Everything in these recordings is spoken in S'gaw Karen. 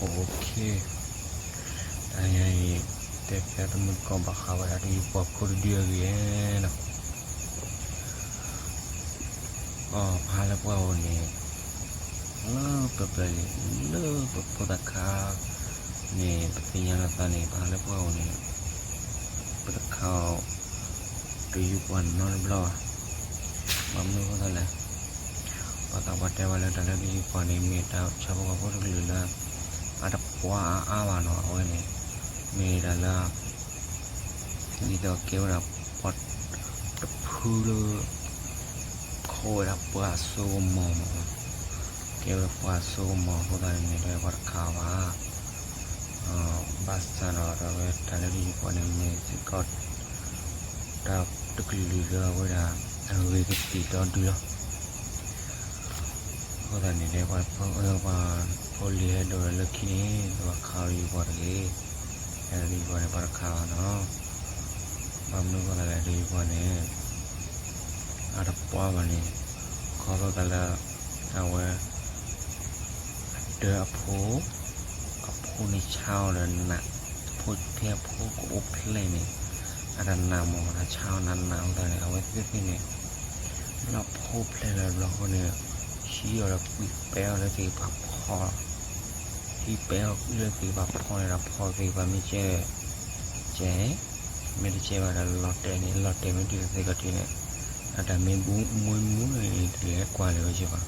OK, တၢ်ညါအံၤ တဲဖျါတမုၢ်တကိးဘၣ်ဃးဝဲဒၣ်တယုၢ်ပှၤဖိတဒုအဂ့ၢ်နီၤ. အီ ပဟးလၢပှၢ်ဧိၤန့ၣ် လၢပျၢၤပျၢၤလံ လၢပဖိသၣ်ခါန့ၣ် ပသ့ၣ်ညါလီၤသးန့ၣ် ပဟးလၢပှၢ်ဧိၤန့ၣ် ပတခးအီၤ တယုၢ်ပှၤနီတဘျီဘၣ်. ဘၣ်မနုၤအဃိသတးလဲၣ်, ပှၤသးပှၢ်တဲဝဲလၢတၢ်လၢတယုၢ်ပှၤန့ၣ် မ့ၢ်တၢ်ဆၣ်ဖိကီၢ်ဖိတကလုာ်လၢ အတပှၢ်အါအါဘၣ်နီၤ. အဝဲန့ၣ် မ့ၢ်တၢ်လၢ ဒ်သိးကဲဝဲဒၣ်ပှၤတဖုလၢ ခိးဝဲဒၣ်ပှၤအစိကမီၤမး, ကဲဝဲဒၣ်ပှၤအစိကမီၤအဃိသတးန့ၣ် မ့ၢ်တဲပှၤတခးအီၤဘၣ်. ဘၣ်ဆၣ်ဒီး အဝဲတၢ်လၢတယုၢ်ပှၤန့ၣ် မ့ၢ်စ့ၢ်ကီး တၢ်တကလုာ်လၢအဝဲဒၣ် အဂ့ၤကသ့ၣ်ဒီဒုလီၤ. အဃိသတးန့ၣ် တဲပှၤ ဖိလံၤဟဲဒိးလၢခံန့ၣ် ပဘၣ်ခးအီၤတယုၢ်ပှၤတဂ့ၤ. တယုၢ်ပှၤန့ၣ် ပှၤတခးဘၣ်နီၤ. ဘၣ်မနုၤအဃိသတးလဲၣ် တယုၢ်ပှၤန့ၣ် အတပှၢ်ဘၣ်န့ၣ် ခီဖျိသးလၢ အဝဲ အတၢအဖိ အဖိန့ၣ်ဆါအီၤဒီးနး, အဖိဖဲအဖိကအိၣ်ဖျဲၣ်န့ၣ် အတနးမး အဆါအီၤနးနးအဃိသတးန့ၣ် အဝဲသ့ၣ်သ့ၣ်န့ၣ် လၢအဖိဖျဲၣ်လၢၤဘျီအဃိန့ၣ် ဟံးအီၤဒီးကွံာ်ပဲအီၤလၢသ့ၣ်ကပၤဖီၣ်လီၤ. ဟံးပဲအီၤလၢသ့ၣ်ကပၤဖီၣ်န့ၣ်ဒီး ဖီၣ်သ့ၣ်ကပၤမ့ၢ်ကဲ ကဲ မ့ၢ်တကဲဘၣ်ဒီးလီၤတဲာ်န့ၣ် လီၤတဲာ်မ့ၢ်တုၤလၢသ့ၣ်ခီၣ်ထံးန့ၣ် အတၢ်မ့ၢ်ဘူမွဲမူန့ၣ် တလဲၤကွၢ်လၢၤဝဲကဲဘၣ်.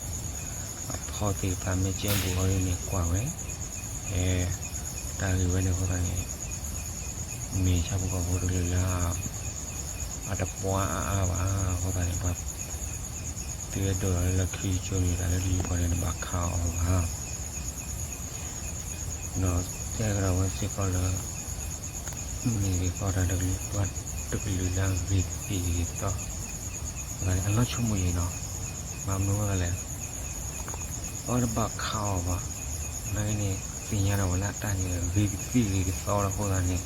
အဖီၣ်သ့ၣ်တဖၣ်မ့ၢ်ကဲဘူးအီၤဒ်န့ၣ်ကွၢ်ဝဲ, ဟဲ တၢ်ဂ့ၢ်ဝဲန့ၣ်အဃိသတးန့ၣ် မ့ၢ်ဆၣ်ဖိကီၢ်ဖိတကလုာ်လၢ အတပှၢ်အါအါဘၣ်အဃိသတးန့ၣ် ပှၤ သုဝဲဒိးလီၤလၢခံကၠိန့ၣ် တၢ်လၢတယုၢ်ပှၤန့ၣ် တဘၣ်ခးအီၤဘၣ်. ဒီးတဲကဒီးဝဲစ့ၢ်ကီးလၢ မ့ၢ်ဂ့ၤကီးတၢ်တကလုာ် ပှၤတကလုာ်လၢအဂ့ၤကသ့ၣ်ဂ့ၤကသီ အလီၤဆိကမိၣ်ယံၤနီၤ. ဘၣ်မနုၤအဃိသတးလဲၣ်, ပှၤတဘၣ်ခးအီၤဘၣ်. နာ်က့န့ၣ် သ့ၣ်ညါဒီးဝဲလၢအတၢ်န့ၣ် ဂ့ၤကသ့ၣ်ဂ့ၤကသီလီၤအဃိသတးန့ၣ်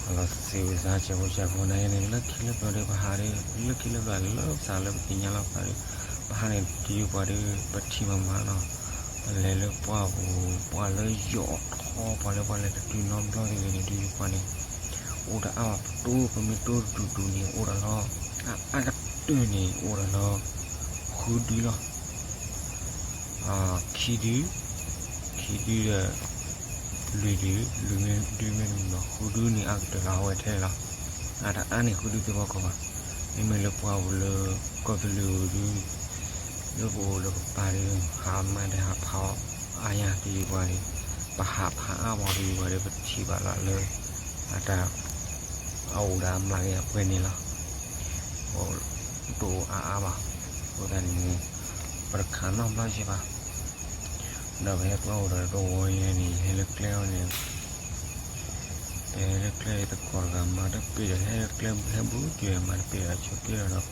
အလီၤစံးဝဲစၢ်ဆၢဖိဆၢဖိနာ်က့န့ၣ် လၢခံလၢပျၢၤဒီးပဟးဒီး လၢခံလၢပျၢၤလၢပစးလၢပသ့ၣ်ညါလီၤပှၤဒီး ပဟးန့ၣ်တယုၢ်ပှၤဒီး ပထံၣ်မးမးနီၤ. ပလဲၤလၢပှၢ်ပူၤ ပှၤလၢယိးထီ ပှၤလၢပှၤလဲၤတတုၤနီတဘျီသ့ၣ်ဂ့ၤန့ၣ် တယုၢ်ပှၤန့ၣ် အိၣ်တအါဘၣ်ပတိၢ် ပမ့ၢ်တိၢ်တဒူၣ်ဒူၣ်န့ၣ် အိၣ်ဒီးလီၤ အအါကတၢၢ်န့ၣ် အိၣ်ဒီးလီၤ ဃုဒုလီၤ. ခံဒု ခံဒုဒီး လွံၢ်ဒု လွံၢ်မ့ၢ်ဒုမ့ၢ်တမံၤဘၣ် ဃုဒုန့ၣ် အါကတၢၢ်လီၤ အဝဲထဲလီၤ. အတအါန့ၣ် ဃုဒုသ့ၣ်ဘီကီးဘၣ်. မ့မ့ၢ်လၢပှၤအိၣ်လၢ ကီၢ်သူလ့ၤဧိၤဒု လၢပအိၣ်လၢပပၤဒီး ဟးမၤဒီးဟးဖးအီၤ အါညါတယုၢ်ပှၤန့ၣ် ပဟးဖးအါမးတယုၢ်ပှၤဒီး ပထံၣ်ဘၣ်လီၤလၢ အတၢ် အအိၣ်ဒီးအမျးကယၤပှဲၤန့ၣ်လီၤ. တအိၣ်အါအါဘၣ်. အဃိသတးန့ၣ် ပတခးနီတဘျီကဲဘၣ်. ဒီးပဟဲပှၢ်အိၣ်ဒီးတဝီညါန့ၣ် ယဟဲလၢကျဲအီၤန့ၣ် ပဟဲလၢကျဲအံၤသကိးတဂၤ မၤတပ့ၤဒီး ဟဲလၢကျဲဟဲဘူးက့ၤ မၤတပ့ၤဒီး ဆိးက့ဒီး ဖးနးဖိဒီး နာ်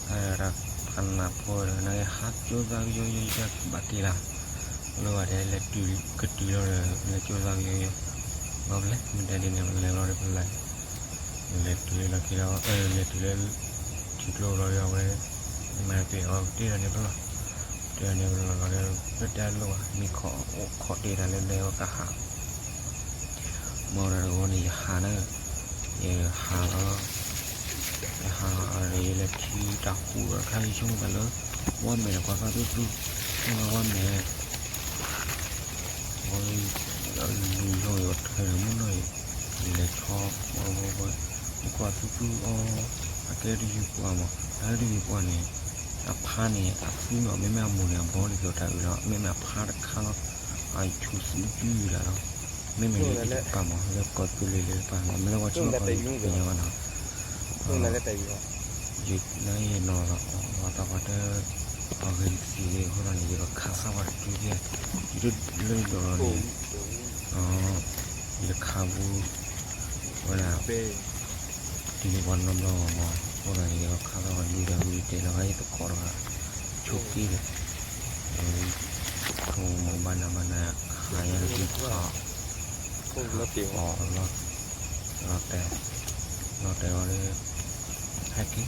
က့ဟးကၠိသးကယီယီ ယတၢ်ဘၣ်က့ၤလၢ် လၢဘၣ်တဲ လဲၤတုၤကတုၤလီၤဒီး လဲၤကၠိသးကယီယီ ဘၣ်ပလဲၤ မ့ၢ်တဲဒ်န့ၣ် ပလဲၤလီၤဒီးပလဲၤ လဲၤတုၤလၢလီၢ်ခံဒီး လဲၤတုၤလၢ ထံကျိလီၤဒီးအဝဲ မၤတပ့ၤအီၤ တ့ၢ်ဒီးန့ၣ်ပလီၢ် တ့ၢ်ဒီးန့ၣ်ပလီၢ်လီၤဒီး ပတဲလိၣ်ဘၣ် မံခီၣ်အိၣ်ခီၣ်တ့ၢ်တၢ်လၢလဲၤဝဲကဟး မ့ၢ်ဒီးတဂီၤန့ၣ် ယဟးလၢ ယဟးလီၤ ယဟးလီၤဒီး ယလဲၤထံၣ်တၢ်ဃူဒီး ခါယဆိကမိၣ်သးလၢ ဝါမဲာ်ဒီးကွၢ်သီသူသူ မ့ၢ်ဝါမဲာ် ဝါ လူၤလီၤယီၤထွဲဒီးမုၢ်နီၢ်အံၤ ယလဲၤဆီ ယကွၢ်သူသူအီၤ အကဲတယုၢ်ပှၤမး တၢ်လၢတယုၢ်ပှၤမး အဖါန့ၣ် အသူမး မ့မ့ၢ်အမိၢ်န့ၣ် အဘီဒ်သိးတၢ်အုးလီၤ မ့မ့ၢ်အဖါတခါလီၤ အဆူၣ်သူယုၢ်လီၤလီၤ မ့မ့ၢ်လၢတယုၢ်ပှၤမး လၢကီၢ်သူလ့ၤလၢတပၤမး မ့ၢ်လၢပှၤဆ့ၣ်နီၤပှၤန့ၣ် ပသ့ၣ်ညါဘၣ်နီၤ ယနာ်ယနီၤလီၤ ပှၤသးပှၢ်တဲ ပှၤဂ့ၤကသ့ၣ်ဂ့ၤအဃိသတးန့ၣ် ယကခးသၣ်ပှၤတတုၤသ့ၣ် ယတလၢယဒိးလီၤန့ၣ် ယခးဘူး ဝဲဒၣ် တယုၢ်ပှၤနီတဘျီဘၣ်မး အဃိသတးန့ၣ် ယကခးသၣ်ပှၤဒုးဒီးဝံၤတဲလီၤ ယသကိးတဂၤ ဆိးက့ဒီး ဆိကမိၣ်ဘၣ်နၤဘၣ်နၤ ခးယၤတက့ၢ်ခး အီၤ လီၤတဲာ် လီၤတဲာ်အီၤလၢ ဟဲက့ၤ ဟဲက့ၤလၢ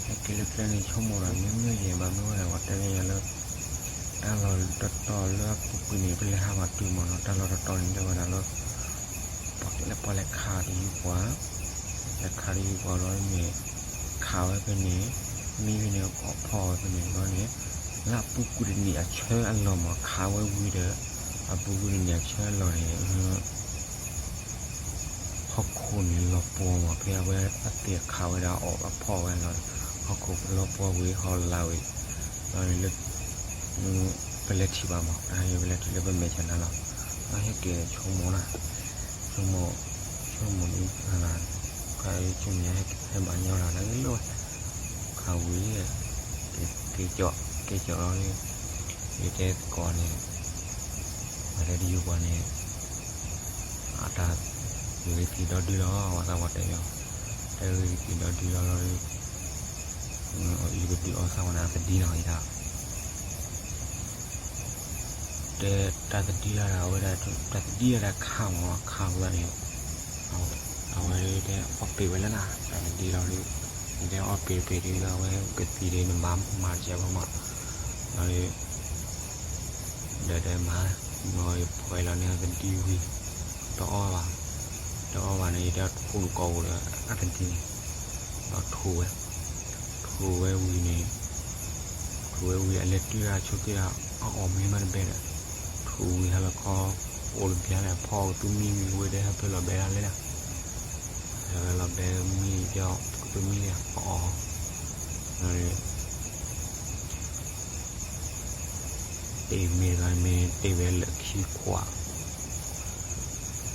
ကျဲန့ၣ် ဆိကမိၣ်ဒီး မ့မ့ၢ်ယဲၢ်ဘၣ်မ့ၢ်ဝဲဒၣ် ပှၤတဲန့ၢ်ယၤလၢ တၢ် တၢ်လီၢ်တတီၤလၢအပူၤကွံာ်န့ၣ် ပလဲၤဟးဘၣ်တုၤမးနီၤ, တၢ်လီၢ်တတီၤန့ၣ် တဲဝဲဒၣ်လၢ ပှၤလဲၤခးတယုၢ်ပှၤ, လဲၤခးတယုၢ်ပှၤလီၤန့ၣ် ခးဝဲဖဲန့ၣ်, မံဖဲန့ၣ် အီၣ်ဖီၣ်ဝဲဖဲန့ၣ်လီၤန့ၣ်, လၢအပူၤကွံာ်တနံၣ်အဆၢအလီၢ်မး ခးဝဲဝံၤဒီး အပူၤကွံာ်တနံၣ်အဆၢအလီၢ်န့ၣ် ဟီၣ်ခိၣ်န့ၣ်လီၤပှီၢ်မး, ဖဲအဝဲအသ့ၣ်ခးဝဲဒၣ်အီၣ်အဖီၣ်ဝဲလီၤန့ၣ် ဟီၣ်ခိၣ်လီၤပှီၢ်ဝံၤ ဟီၣ်လာ်ဝံၤ လီၤန့ၣ်လၢ ပလဲၤထံၣ်ဘၣ်မး, တၢ်ဟဲပလဲၤထံၣ်လၢပမဲာ်ဆှးနၤလီၤ, အဟဲက့ၤဆိကမိၣ်နၤ, ဆိကမိၣ်, ဆိကမိၣ်ဒ် ခါဆိကမိၣ်ညါ ဟဲဘၣ်ညီလီၤလၢလီၤဝဲ, ခးဝံၤ က့ၤကၠီၣ်, က့ၤကၠီၣ်လီၤ, ယတဲသကိးန့ၣ် ပှၤတဲတယုၢ်ပှၤန့ၣ် အတၢ်ဂ့ၤကသံၣ်ဒီဒုလီၤ, ပှၤသးပှၢ်တဲယီၤ, တၢ်ဂ့ၤကသံၣ်ဒီဒုလီၤလီၤ, ယကဒုးအီၣ်သးဝဲန့ၣ် အသဒံနီၤယၤ တဲတၢ်သဒံလၢဒၣ်ဝဲဒၣ် တၢ်သဒံလၢဒၣ်ခးမး ခးဝဲန့ၣ်, အဝဲတဲအီၣ်ပ့ၤဝဲလၢနၤ တၢ်သဒံလီၤဒီး, တဲအီၣ်ပ့ၤပ့ၤဒီး အဝဲကသံၣ်ဒီး နမၤမၤတစဲးဘၣ်မး, ဒီး ဒီးတဲမၤ, ယဖီၣ်လီၤန့ၣ် အသဒံဝံၤ တအီၣ်ဘၣ်, တအီၣ်ဘၣ်န့ၣ် ယတဲအီၣ်ထူၣ်နကိာ်ပူၤဒီး အသဒံန့ၣ်, ဒီးထူၣ်ဝဲ, ထူၣ်ဝဲဝံၤန့ၣ် ထူၣ်ဝဲဝံၤ အလဲၤတုၤဒၣ်ဆိက့ဒီး အအီၣ်မ့ၤမးတဘဲဒီး, ထူၣ်ဝံၤဟဲလီၤခီ အိၣ်တဘျီန့ၣ် အဖီကသူမံဝံၤဝဲဒီး ဟဲဖဲလီၤဘဲဒၣ်လဲၣ်, ဟဲလီၤဘဲမံဒီး ကသူမံန့ၣ် အအီၣ် တ့ၢ်မ့ၢ်တဂၤမ့ၢ်တ့ၢ်ဝဲလၢခံခွး,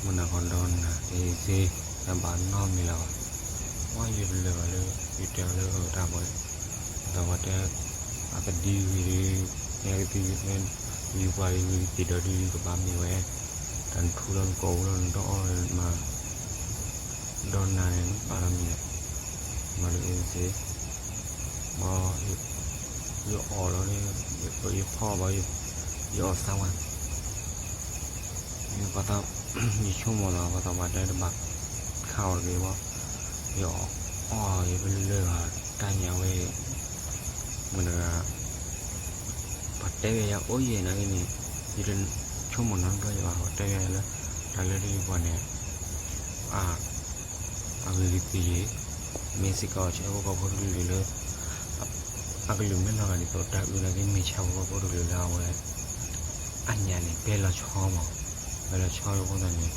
မုၢ်နၤခီဒီနၤတ့ၢ်စ့, တဘၣ်နီတမံၤလၢၤဘၣ်, ဝဲယတလၢာ်ဘၣ်လၢ ယတဲအီၤလၢအတၢ်ဘီဒီး, ဒီးဝဲတဲ အသဒံဝံၤဒီး နဲကသံၣ် ယူၤပှၤဝံၤကသံၣ်ဒီဒုကဘၣ်မ့ၢ်ဝဲ, တၢ်နထူလီၤနကိာ်ပူၤလီၤ နတအီၣ်မး ဒီးနၤန့ၣ် နပာ်လီၤမံၤ, မၤဒ်အံၤစ့, ဘၣ်, ယအီၣ်လီၤ, ယဖီၣ်ဘၣ်, ယအီၣ်သးဝဲ, ပှၤသး, ယဆိကမိၣ်လီၤ ပှၤသးပှၢ်တဲတဘၣ်ခးအီၤတဂ့ၤဘၣ်, ယအီၣ်, ယတလၢာ်ဘၣ်တၢ်ညါဝဲ, မုၢ်နၤ ပှၤတဲဝဲယၤအိၣ်ယဲၢ်နၤဂ့ၤန့ၣ်, ယတဆိကမိၣ်နီတဘျီယဘၣ် ပှၤတဲဝဲယၤလၢ တၢ်လၢတယုၢ်ပှၤန့ၣ်, အဂ့ၤကသံၣ်ယံၤ, မ့ၢ်စ့ၢ်ကီးဆၢဖိကီၢ်ဖိတကလုာ်လၢ အကလုာ်မ့ၢ်လီၤဂာ်ဒ်သိးတၢ်အုးနာ်က့ မ့ၢ်ဆၣ်ဖိကီၢ်ဖိတကလုာ်လၢအဝဲ အညၣ်န့ၣ် ဘဲလီၤဆီမး, ဘဲလီၤဆီအဃိသတးန့ၣ်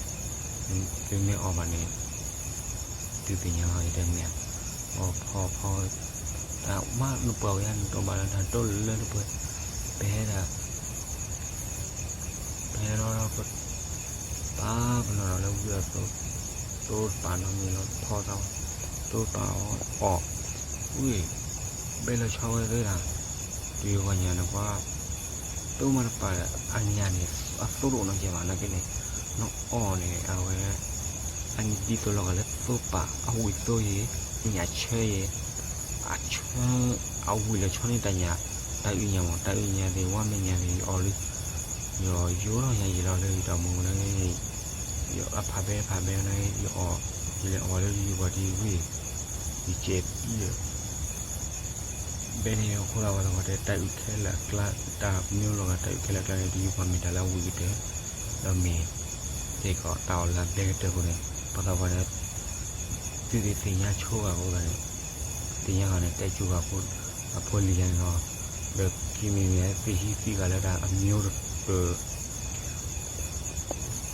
သုမ့ၢ်အီၣ်ဘၣ်န့ၣ် သုသ့ၣ်ညါလီၤ ယတဲမ့ၢ်ဧါ, အီၣ်ဖီဖီ, တၢ်မးနပှၤကညီနတိၢ်ဘၣ်လၢတၢ်တိၢ်လၢတပှဲၤ, ပဟဲဒၣ် ပဟဲလီၤဒီး ပပာ်ပနီၣ်ဒီးလၢဝံအသိး, သိတပာ်နီတမံၤလီၤ ဖီသး, သိတပာ်အီၣ်, ဝံၤ ဘဲလီၤဆီဝဲသ့ဒၣ်, တုၤဂီၤညါန့ၣ်ပှၤ သိမးတပာ်ဒီး အညၣ်န့ၣ် အသိတအိၣ်နီတစဲးဘၣ်နာ်က့န့ၣ်, နအီၣ်န့ၣ် အဝဲ အန့ၣ်ဒ်သိးလီၤဂာ်လၢသိပာ် အဝံၣ်သိယံၤ, အညၣ်ဆၢယံၤ, အဆၢ, အဝံၣ်လီၤဆီန့ၣ်တၢ်ညၣ်, တၢ်အုၣ်ညၣ်မး တၢ်အုၣ်ညၣ်သ့ၣ် ဝါမဲာ်ညၣ်သ့ၣ် ယအီၣ်လံ, ယယိထီၣ်ညါယံာ်လီၤလၢယတၢ်မူန့ၣ်, ယအဖးဘဲဖးဘဲန့ၣ် ယအီၣ်, ယလဲၤအီၣ်လၢယပှၤတယုၢ်ဝံၤ, ယကဲးပံလၢ ဘဲန့ၣ်အဃိသတး ပှၤသးပှၢ်တဲ တၢ်အုၣ်ခဲလၢာ်အကျါ, တၢ်မ့ၢ်လီၤဂာ်တၢ်အုၣ်ခဲလၢာ်အကျါန့ၣ် တယုၢ်ပှၤမ့ၢ်တၢ်လၢအဝံၣ်ကတၢၢ်, ဒီးမ့ၢ် သ့ၣ်ကီးတၢ်အီၣ်လၢအဘဲကတၢၢ်အဃိန့ၣ် ပှၤသးပှၢ်န့ၣ် သုသ့ၣ်ညါဆိဂၤအဃိသတးန့ၣ်, သ့ၣ်ညါဂၤန့ၣ် တဲကၠူဂၤဖိ အဖိလံၤယါန့ၣ်လီၤ, ဒီးခံမံၤမံၤသ့ၣ်ဟံးသံဂၤလၢတၢ်အမ့ၢ်တ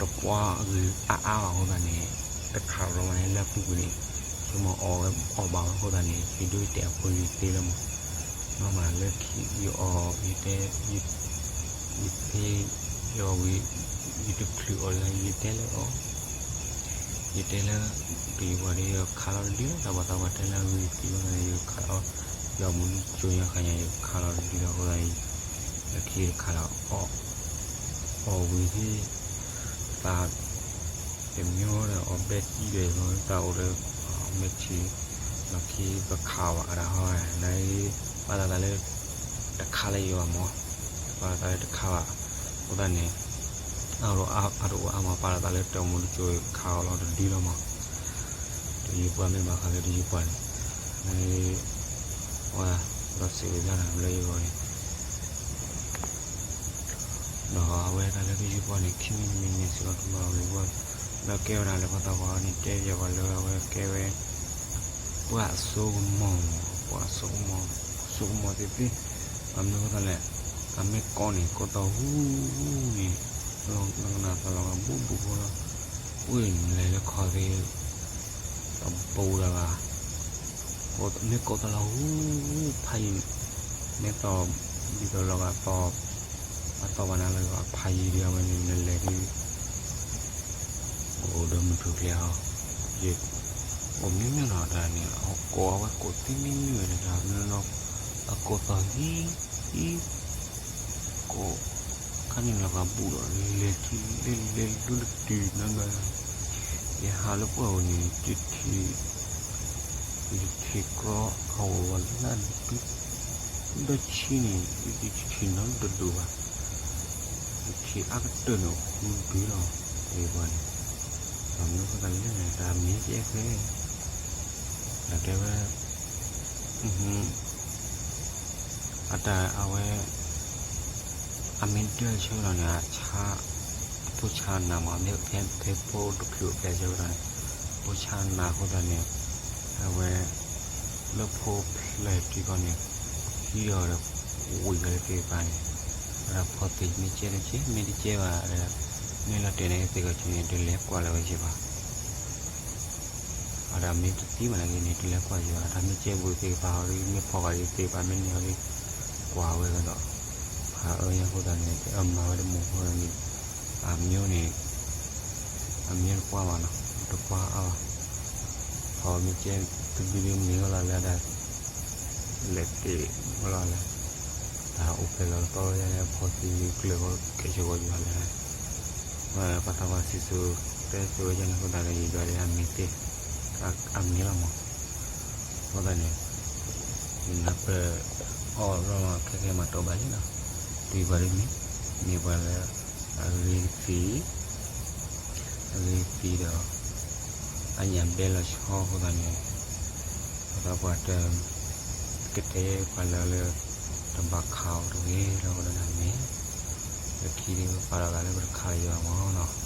တပှၢ်အဂ့ၤအါအါဘၣ်အဃိသတးန့ၣ်, တခးလီၤဝဲန့ၣ်လၢအပူၤကွံာ်န့ၣ်, ဆိကမိၣ်အီၣ်ဝဲအီၣ်ဘၣ်ဝဲအဃိသတးန့ၣ် ယဒိးယတဲအဖိလံၤသ့လၢမး, မ့ၢ်မးလၢခံယအီၣ်, ယတဲ, ယဖ့, ယအီၣ်ဝံၤ, ယတချုးအီၣ်လၢယတဲလၢအီၤ, ယတဲလၢ တယုၢ်ပှၤဒီးယခးလီၤတဒုလီၤ, တၢ်ဘၣ်သးပှၢ်တဲလၢအဂ့ၤသံဝဲန့ၣ် ယခးလီၤ, ယအီၣ်မူဒုကၠိညါဃာ်ညါ ယခးလီၤတဒုလီၤအဃိသတးန့ၣ်, လၢခံတခးလီၤအီၣ်, အီၣ်ဝံၤဟ့ၣ်, သး တမ့ၢ်ဒီးအီၣ်ဘဲတံၢ်ဒီး သးအိၣ်ဒီး မဲာ်ထံ လီၢ်ခံပခးဘၣ်အတၢ်ဟီ, နအံၤ ပာ်လီၤသးလၢ တခးလၢယဘၣ်မး, ပာ်လီၤသးလၢတခးဘၣ်, အဃိသတးန့ၣ် အါတအိၣ်အါမး ပာ်လီၤသးလၢတၢ်အိၣ်မူတစိၤခးအီၤလီၤတဒုလီၤမး, တယုၢ်ပှၤမ့ၢ်ဘၣ်ဃးလၢတယုၢ်ပှၤန့ၣ်, နအံၤ ဝဲ လီၤစံးဝဲဒၣ်နၤလၢယဂီၢ်န့ၣ် ဒီးအဝဲဒၣ်လၢကယူၤပီၣ်န့ၣ် ခံမံၤတမံၤန့ၣ် စ့ၢ်ကီးတဘၣ်ဝံၤဘၣ်, လၢကဲဝဲဒၣ်လၢပှၤသးပှၢ်န့ၣ် တဲယၤပှၤလၢအဝဲကဲဝဲ ပှၤအစိကမီၤမး, ပှၤအစိကမီၤ, စိကမီၤသ့ၣ်သ့ၣ်, အမ့ၢ်အဃိသတးလဲၣ်, အမ့ၢ်ကိးန့ၣ် ကိးသီၣ်ဟူန့ၣ်, လီၤကနၣ်သးလီၤကဘူၣ်ဘူၣ်ဖိလီၤ, အိၣ်လဲၤလၢခီသ့ၣ် တပူၤဒၣ်ဘၣ်, မ့ၢ်ကိးသီၣ်လီၤဟူဖးယံၤန့ၣ်, မ့ၢ်သီၣ် ဒ်သိးလီၤဂာ်သီၣ်, အသီၣ်ဘၣ်နၤလၢဂာ်ဖးယံၤဒ်အဝဲန့ၣ် နလဲၤဒ် အိၣ်ဒီးမုၢ်ထူၣ်ကျဲအီၤ, ယ အိၣ်မ့ၢ်မ့ၢ်နီၤတၢ်န့ၣ် အကိးအဝဲကိးသ့မ့ၢ်မ့ၢ်ဝဲတဂၤမ့ၢ်နီၤ, အကိးသီၣ်ဟံးဟံး, ကိး ခါန့ၣ်လီၤဂာ်ဘူၣ်ဒီး လဲၤထံလဲၤလဲၤလူလၢတုၤနီၤ, ယဟးလၢပှၢ်ဧိၤန့ၣ် ယထံၣ် ယထံၣ်ကြီအဝဲဝဲလၢဒု ဒီးဆံန့ၣ် ယတထံၣ်နီတဒိၣ်ဘၣ်, ယထံၣ်အါကတၢၢ်န့ၣ် ဟူဒုလီၤ, တ့ၢ်ပှၤန့ၣ်, ဒီးမနုၤဃိသတးလဲၣ်န့ၣ် တၢ်မ့ၢ်ကဲဖဲ တၢ်တဲဝဲ အတၢ်အဝဲ အမ့ၢ်ဒၢဆၢကတီၢ်န့ၣ် အဆါ အဖိဆါနးမး မ့ၢ်ဖဲဖိတချုးအကျဲဆၢကတီၢ်န့ၣ် ဖိဆါနးအဃိသတးန့ၣ် အဝဲ လၢဖိဖျဲၣ်ထံကီၢ်န့ၣ် ဟံးအီၤဒီး ဝံၤဝဲလၢသ့ၣ်တဖၣ်န့ၣ် အဝဲဒၣ်ဖီသ့ၣ်မ့ၢ်ကဲတကဲ မ့ၢ်တကဲဘၣ်ဒီး မ့ၢ်လီၤတဲာ်န့ၣ်သ့ၣ်ကီးဆူန့ၣ် တလဲၤကွၢ်လၢၤဝဲက့ၤဘၣ် အဝဲဒၣ်မ့ၢ်တသံဘၣ်နာ်က့န့ၣ် တလဲၤကွၢ်ယံၤဘၣ် တၢ်မ့ၢ်ကဲဘူးသ့ၣ်တဖၣ်အီၤဒီး မ့ၢ်ဖီၣ်ဃာ်ယသ့ၣ်တဖၣ် မ့ၢ်န့ၢ်အီၤဒီး ကွၢ်ဝဲကဒီး ဖးအၢညါအဃိသတးန့ၣ် အမၤဝဲတမုာ်အဃိသတးန့ၣ် အမျိုးန့ၣ် အမျိုးတကွၢ်ဘၣ်နီၤ တကွၢ်အါဘၣ် ဖီမ့ၢ်ကဲတဘျုးဒုးမ့ၢ်ဝဲလီၤလၢဒၣ် လဲၤတ့ၢ်ဝဲလီၤလၢ တၢ်အိၣ်ဖျဲၣ်လီၤတတီလီၤယါန့ၣ် အဖီသံကျၢၢ်ကဲဆိၣ်ဂီၤယွၤလၢ ပှၤသးပှၢ်စံၣ်စိၤတဲစိၤဝဲယါန့ၣ်အဃိသတးဒီး ယယွၤဒီးအမ့ၢ်သ့ၣ် အမ့ၢ်လီၤမး အဃိသတးန့ၣ် ယနၢ်ပၢၢ်အီၤလီၤလီၤခဲခဲမးတီဘၣ်လံနီၤ တုၤပှၤဒ်မ့ၢ် မ့ၢ်ပှၤလၢ အဂ့ၤသံ အဂ့ၤသံဒီး အညၣ်ဘဲလီၤဆီအဃိသတးန့ၣ် ပှၤသးပှၢ်တ ကတဲပှၤလၢလၢ တဘၣ်ခးအီၤတဂ့ၤလီၤ အဃိသတးန့ၣ် လၢခံဒုးပာ်လီၤသးလၢပတခးလၢၤယွၤမးနီၤ